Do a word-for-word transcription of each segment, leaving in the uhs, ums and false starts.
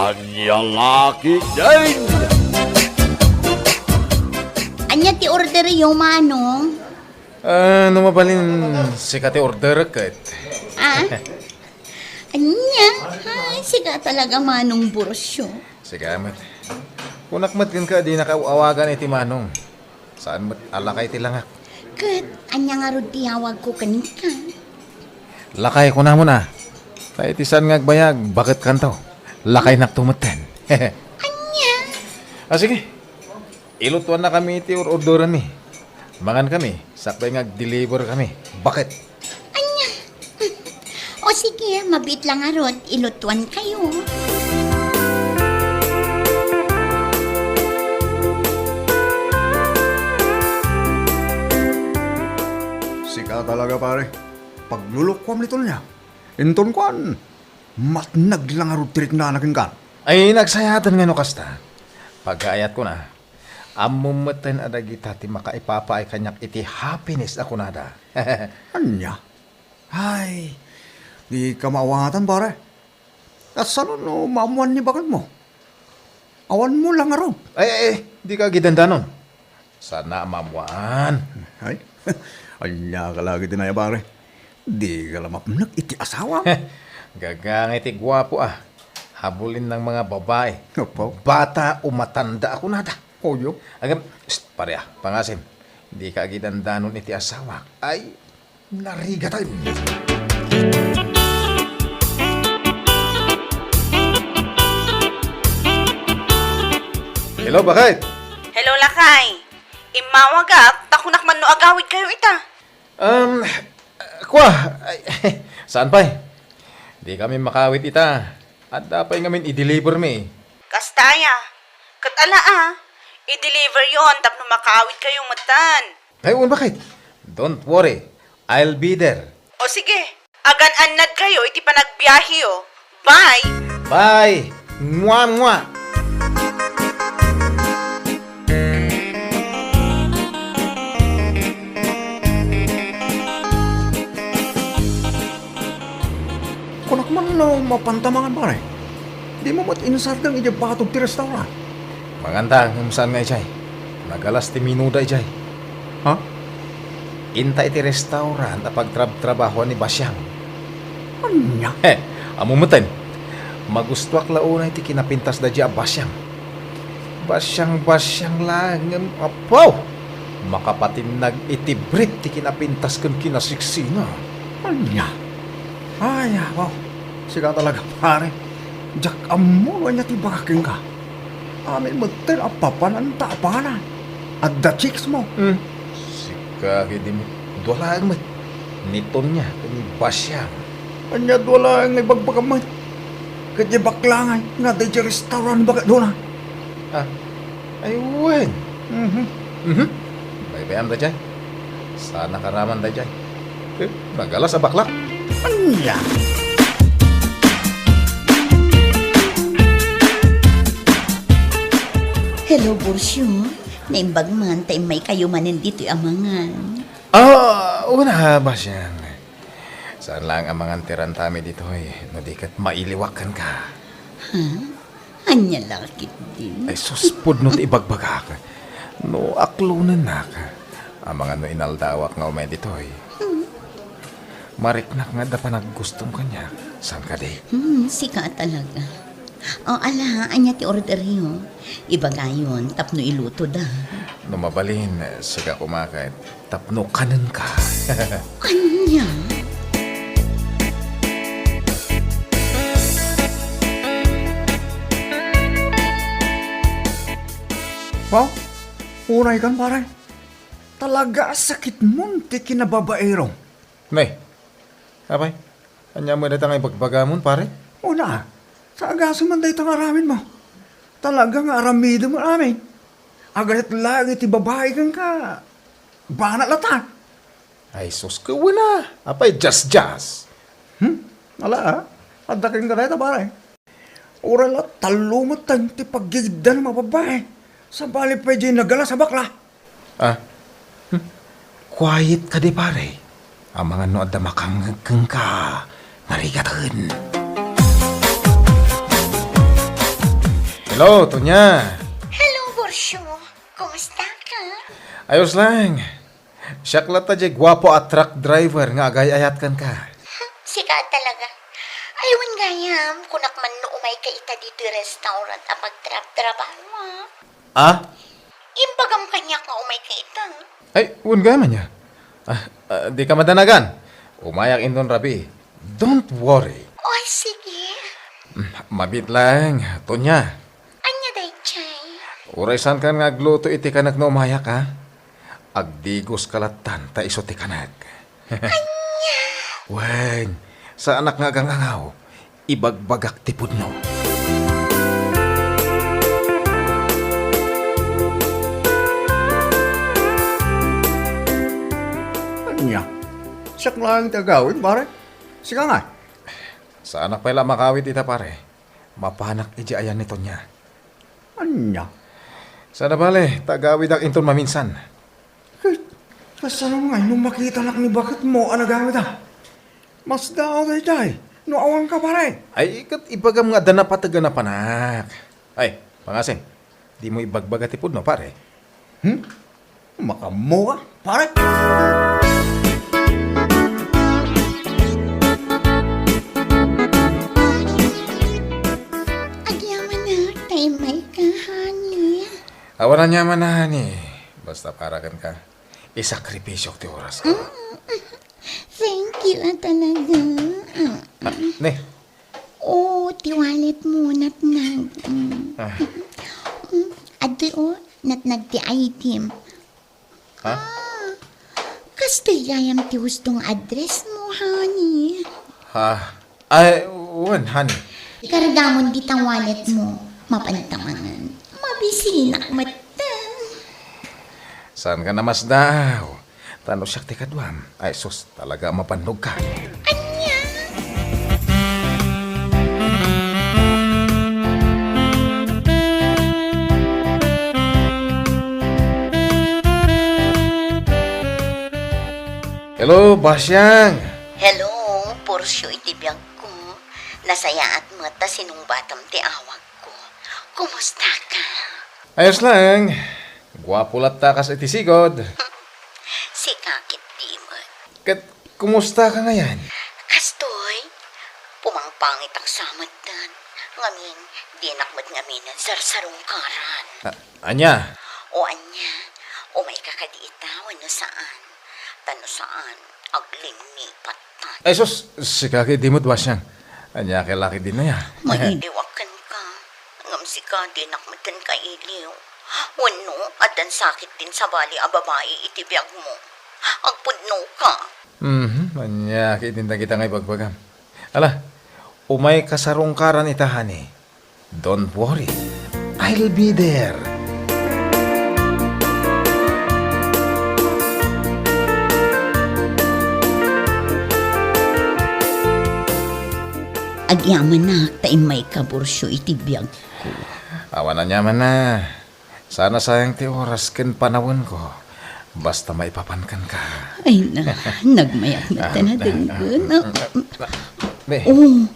Ania la ketdin? Ania ti orderyo, Manong? Ah, no mabalin, sika ti orderek ket. Ah? Ania? Ay, sika talaga, Manong Burcio. Sika met. Kunak met kenka a dinaka aw-awagan iti Manong. Saan met a lakay ti langak. Ket ania ngarud ti yawagko kenka? Lakay, kunamon a. Ta iti saan nga agbayag, baketkanto. Lakaynakto metten. Ania? Ah, sige. Ilutuannakami iti or-orderanmi. Mangankami, sakbay nga ag-deliverkami. Baket. Ania? O sige, mabiit la ngarud, ilutuankayo. Sika talaga, pare. Paglulukoam ni Tonya. Inton kuan, matnag la ngarud ti riknana kenka. Ay, nagsayaten nga no kasta. Pagayatko na. Ammom metten a dagita ti makaipapaay kaniak iti happiness a kunada. Ania? Ay, dika maawatan, pare. Kasano no maammoan ni baketmo? Awanmo la ngarud. Ay, ay, ay, dika agidandanon. Saan a maammoan. Ay, ania ka la ketdin aya, pare? Dika la mapnek iti asawam. Gagangay ti guapo a. Habulin ng mga babae. Apo. Bata o matanda a kunada. Oyo. Agam, pst, pare a, pangasim. Dika agidandanon iti asawak. Ay, narigaten. Hello, baket? Hello, lakay. Immawagak, ta kunak man no agawidkayo ita. Um, kua, ay, saan pay? Dikami makawid ita. Adda pay ngamin i-delivermi. Kasta aya. Ket ala a, i-deliveryon tapno makawidkayo metten. Ay, wen, baket? Don't worry. I'll be there. O sige, agan-annadkayo iti panagbiaheyo. Bye! Bye! Mua, mua! Kunak man no mapanta mangan, pare. Dimo met insardeng idiay batog ti restaurant. Manganta, ngem saan nga idiay. Nagalas ti menuda idiay. Ha? Inta iti restaurant a pagtrabtrabahoan ni Basiang. Ania? He, ammo metten. Magustoak la unay ti kinapintas daydiay a Basiang. Basiang-basiang laeng ngem apaw! Makapatinnag iti brief ti kinapintas ken kinasiksina. Ania? Ay, apaw. Sika talaga, pare. Diak ammo no ania ti ibagak kenka. Amin metten a papananta a panganan. Adda chicks mo. Hmm. Sika ketdi met. Dua laeng met. Ni Tonya ken ni Basiang. Ania dua laeng nga ibagbagam met? Ket diay bakla ngay nga adda idiay restaurant baketdona. Ah, ay wen. Mhm. Mhm. Baybay-am daydiay. Saan a karaman daydiay. Eh, nagalas a bakla. Ania? Hello, Burcio. Naimbag man ta immaykayo manen ditoy a mangan. Ah, una, Basiang. Saan laeng a mangan ti rantami ditoy, no di ket mailiwak kenka. Ha? Ania la ketdin? Ay, sus, pudno ti ibagbagak. No aklonennak, amangan no inaldawak nga umay ditoy. Hmm. Mariknak nga adda panaggustom kaniak. Saan kadi? Hmm, sika talaga. O, ala, ania ti orderyo? Ibagayon tapno ilutoda. No mabalin, sika koma ket tapno kanenka. Ania? Wow, unay kan, pare. Talaga a sakitmon ti kinababaerom. Nay, apay, ania met dayta nga ibagbagamon, pare? Una, saagasem man dayta nga aramidmo. Talaga nga aramidem amin. Agarit laeng iti babai kenka. Banat latta. Ay, sus, kawen a. Apay, just, just. Hmm? Ala, ah. Adda kenka dayta, pare. Uray la tallo met ti paggigdan a babai. Sabali pay diay nagalas a bakla. Ah. Hmm. Quiet kadi, pare. Amangan no adda makangngeg kenka. Narigaten. Hello, Tonya. Hello, Borcio. Kumusta ka? Ayos lang. Siak latta diay guapo a truck driver nga agay-ayat kenka. Sika talaga. Ay, wen gayam, kunak man no umayka ita ditoy restaurant a pagtrabtrabahoak. Ah? Imbagam kaniak nga umayka ita. Ay, wen gayam ania. Ah, ah, dika madanagan. Umayak inton rabii. Don't worry. Oy, sige. Mm, mabiit laeng, Tonya. Ania daydiay? Uray saankan nga agluto iti kanek no umayak, ha? Agdigoska lattan ta isu ti kanek. Ania? Wen, saanak nga agangangaw. Ibagbagak ti pudno. Ania? Siak laeng ti agawid, pare? Sika ngay? Saanak pay la makawid ita, pare. Mapanak idiay ayan ni Tonya. Ania? Saan a bale, ta agawidak inton maminsan. Ket, kasano ngay no makitanak ni baketmo a nagawid, a? Masdaaw daydiay, no awanka, pare. Ay, ket ibagam nga adda napateg a napanak. Ay, pangasim, dimo ibagbaga ti pudno, pare. Hmm? Makaammoka, pare? Agyamanak ta immayka, honey. Awan aniaman, honey. Basta para kenka, isakripisiok ti orasko. Mm. Thank you, a, talaga. Mm. Ah, ne. Oh, ti wallet mo, natnag. Mm. Ah. Mm, adtoy, oh, natnag ti I D mo. Ha? Ah, kastoy gayam ti husto nga address mo, honey. Ha? Ay, wen, honey. Ikargamon dita wallet mo. Mapantamangan. Mabisinak metten. Saanka a masdaaw? Ta no siak ti kaduam, ay sus, talaga a mapannogka. Ania? Hello, Basiang. Hello, Porcio iti biagko. Nasayaat met ta sinungbatam ti awagko. Kumusta ka? Ayos laeng. Guapo latta kas iti sigud. Sika ketdi met. Ket kumusta ka ngayan? Kastoy, pumangpangitak sa metten. Ngamin, dinak met ngamin sarsarungkaran. A-, ania? O ania, umayka kadi ita wenno saan? Ta no saan, aglinnipatta. Ay sus, sika ketdi met, Basiang. Ania kay laki din na ya? Mailiwak kenka. Ngem sika, dinak metten kailiw. Wenno, addan sakit din sabali a babai iti biagmo. Agpudnoka. Mhm, ania ketdin dagita nga ibagbagam. Ala, umayka sarungkaran ita, honey. Don't worry. I'll be there. Agyamanak ta immayka, Porcio, iti biagko. Awan aniaman a. Saan a sayang ti oras ken panawenko. Basta maipapan kenka. Ay na, nagmayak met ta nadenggen. Be. Oh,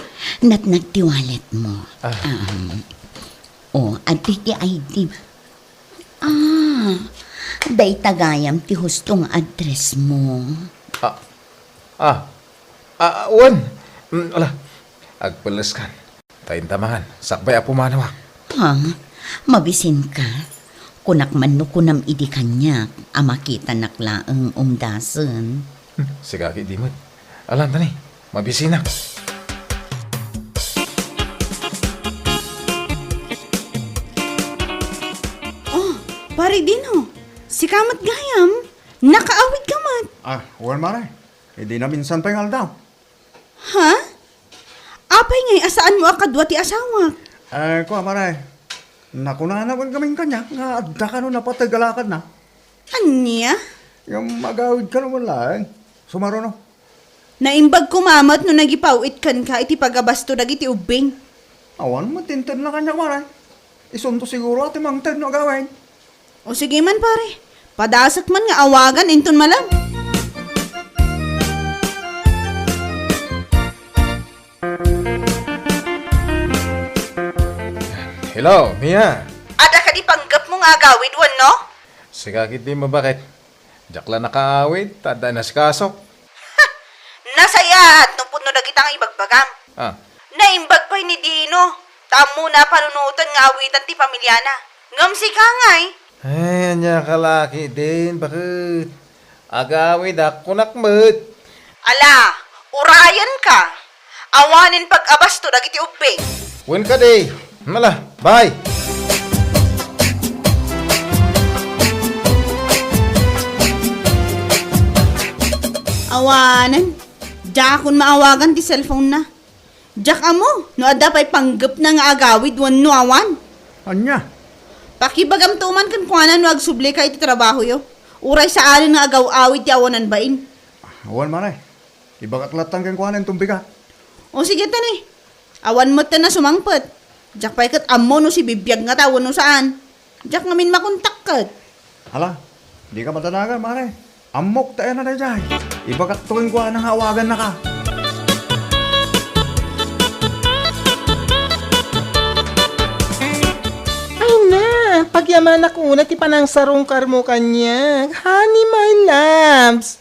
natnag ti wallet mo. Ah. Um, oh, adtoy ti I D. Ah, dayta gayam ti husto nga address mo. Ah, ah, ah, wen. Mm, ala, agpelleskan. Ta inta mangan, sakbay a pumanawak. Ha? Mabisinka? Kunak man no kunam idi kaniak a makitanak laeng umdasen. Hmm, sika ketdi met. Alam ta ni, mabisinak. Oh, Pare Dino, sika met gayam? Nakaawid ka met? Ah, wen, mare. Idi naminsan pay nga aldaw. Ha? Apay ngay a saanmo a kadua ti asawak? Eh, kua, pare. Nakunana met ngamin kaniak nga adda kano napateg a lakadna. Ania? Ngem agawid kano met laeng. Sumaruno. Naimbag koma met no nagipaw-it kenka iti pagabasto dagiti ubbing. Awan met intedna kaniak, pare. Isunto siguro a ti mangted no agawid. O sige man, pare. Padasek man nga awagan inton malem. Hello, Mia. Adda kadi panggepmo nga agawid wenno? Sika ketdi mabaket. Diak la nakaawid, ta adda inasikaso. Nasayaat no pudno dagita nga ibagbagam. Ah. Naimbag pay ni Dino, ta ammona a panunoten nga awitan ti pamiliana. Ngem sika ngay? Ay, ania ka la ketdin, baket. Agawidak, kunak met. Ala, urayenka. Awanen pag-abasto dagiti ubbing. Wen kadi. Mala, bye. Awanen. Diakon maawagan ti cellphone na. Diak ammo no adda pay panggepna nga agawid wenno awan. Ania? Pakibagamto man kenkuana no agsublika iti trabahoyo. Uray saanen nga agaw-awid ti awanan bain. Awan, mare. Ibagak latta kenkuana inton bigat. O sige, tani. Awan met ta sumangpet. Diak pay ket ammo no sibibiag ngata wenno saan. Diak ngamin makontak ket. Hala, dika madanagan, mare. Ammok ta ayan a daydiay. Ibagakto kenkuana nga awagannaka. Ay na, pagyamanak unay ti panangsarungkarmo kaniak, honey, my loves.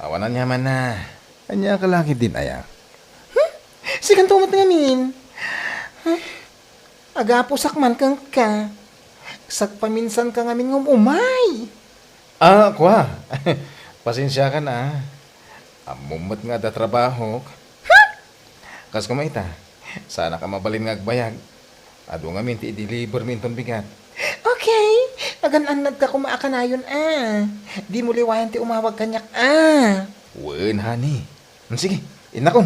Awan aniamanna. Ania ka la ketdin aya? Hmm? Sikanto met ngamin. Ay, agapusak man kenka. Sagpaminsanka ngamin nga um-umay. Ah, kua. Pasensiakan, ah. Ammom met nga adda trabahok. Hmm? Kas koma ita, saanak a mabalin nga agbayag. Adu ngamin ti i-deliver mi inton bigat. Okay. Agan-annadka koma a kanayon, ah. Dimo liwayan ti umawag kaniak, ah. Wen, honey. Hmm, sige, innakon.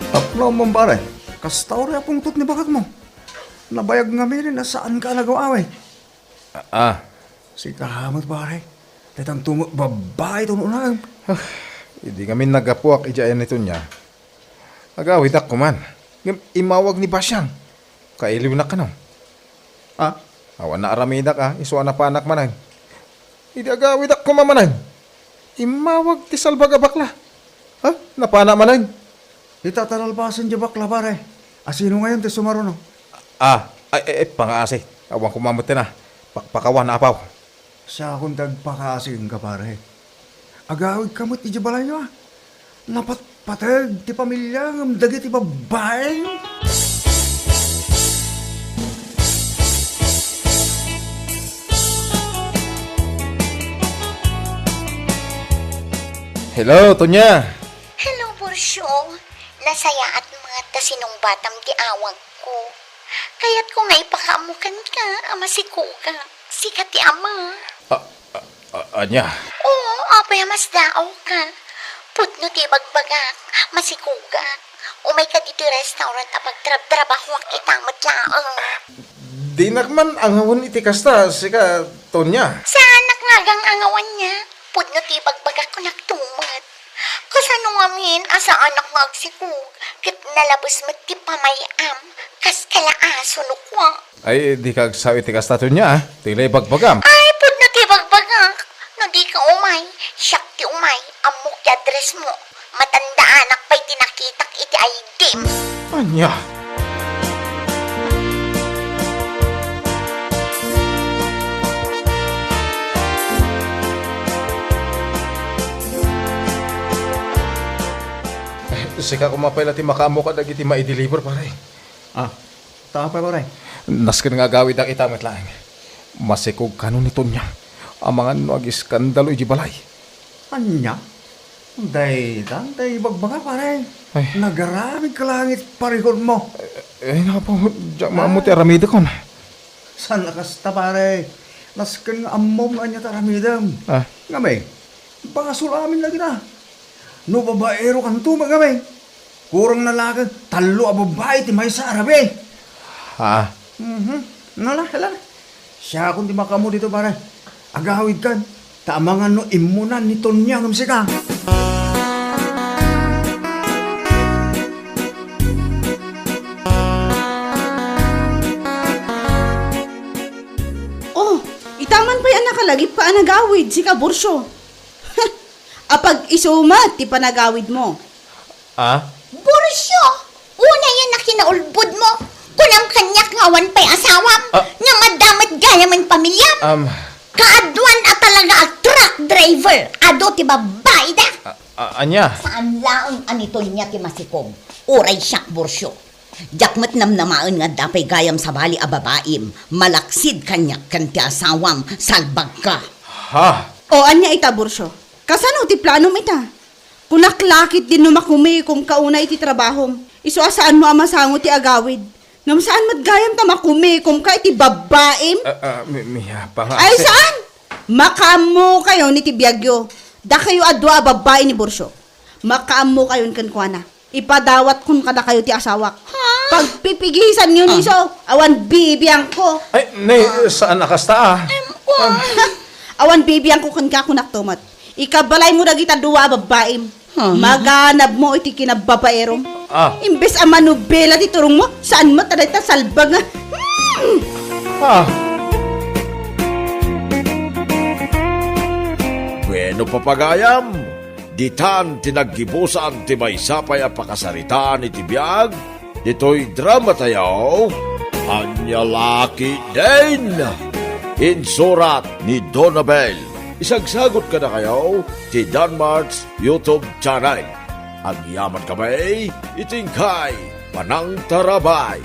Tapno, Ma'am Pare, kasta uray a pungtot ni bagakmo. Nabayag ngamin a saanka a nagaw-awid. Ah, ah. Sika met, pare. Daytanto met babbai ti un-unam. Ah, idi ngamin naggapuak idiay ayan ni Tonia, agawidak koma. Ngem immawag ni Basyang. Kailiwnak kano. Ah, awan naaramidak a isu a napanak manen. Idi agawidak koma manen, immawag ti salbag a bakla. Ha? Napana manen? Ita ta nalpasen diay bakla, pare. A sino ngayon ti sumaruno? Ah, ay, ay, ay, pangaasi. Awan koma met ti na. Pakpakawan a apaw. Siakon ti agpakaasi kenka, pare. Agawidka met idiay balayyo, a. Napatpateg ti pamiliam dagiti babbai. Hello, Tonia. Hello, Borcio. Nasayaat met ta sinungbatam ti awagko. Kayatko nga ipakaammo kenka a masikogak. Sika ti ama. A, a, a, ania? Oo, apay a masdaawka. Pudno ti ibagbagak, masikogak. Umayka ditoy restaurant a pagtrabtrabahoak ita met laeng. Dinak man angawen iti kasta, sika, Tonia. Saanak nga agang-angawanna. Pudno ti ibagbagak kunakto met. Kasano ngamin a saanak nga agsikog, ket nalabes met ti pamay-am, kas kalaaso no kua. Ay, dika agsao iti kasta, Tonia, a. Ti la ibagbagam. Ay, pudno ti ibagbagak. No dika umay, siak ti umay, ammok ti addressmo. Matandaanak pay ti nakitak iti I D-m. Ania? Sika koma pay la ti makaammo kadagiti mai-deliver, pare. Ah, ta apay, pare? Nasken nga agawidak ita met laeng. Masikog kano ni Tonia. Amangan no agiskandalo idiay balay. Ania? Dayta, tay ibagbaga, pare. Ay. Nagaramidka laeng iti parikodmo. Eh, eh, napo, diak maammo ti aramidekon. Saan a kasta, pare. Nasken nga ammom nga ania ti aramidem. Ah. Ngem, basol amin lagi na. No babaerokanto met ngem, kurang na laeng tallo a babbai ti maysa a rabii. Ah. Mhm. Nala, hala. Siakon ti makaammo ditoy, pare. Agawidkan, ta amangan no immunan ni Tonia ngem sika. Oh, ita man pay a nakalagipka a nagawid, sika, Borcio. Apag-isu met ti panagawidmo. Ah? Borcio, unay a kinaulbodmo. Kunam kaniak nga awan pay asawam, Ah. nga madama met gayam a pamiliam. Um. Kaaduan a talaga a truck driver, adu ti babbai da. Ah, ah, ania? Saan laeng a ni Tonia ti masikom. Uray siak, Borcio. Diak met namnamaen nga adda pay gayam sabali a babaim, malaksid kaniak ken ti asawam, salbagka. Ha? O, ania ita, Borcio? Kasano ti planom ita? Kunak la ketdin no makumikomka unay iti trabahom. Isu a saanmo a masango ti agawid. Ngem saan met gayam ta makumikomka iti babbaim? Ah, ah, mi-, miyapa nga. Ay, saan? Makaammokayon iti biagyo. Dakayo a dua a babbai ni Borcio. Makaammokayon kenkuana. Ipadawatkon kadakayo ti asawak. Ha? Pagpipigisanyo ni Ah. isu, awan bibiangko. Ay, ne, saan a kasta, ah? Em, wa- Awan bibiangko kenka, kunak to met. Ikabalaymo dagita dua a babbaim. Ah. Maganabmo iti kinababaerom. Ah. Imbes a manubela ti turongmo, saan met a dayta salbag nga. Hmm. Ah. Bueno, papagayam, ditan ti naggibusan ti maysa pay a pakasaritaan iti biag ditoy drama tayo, Ania La Ketdin. Insurat ni Donabel. Isagsagot kadakayo ti Danmart's YouTube channel. Agyaman kami iti inkay panangtarabay.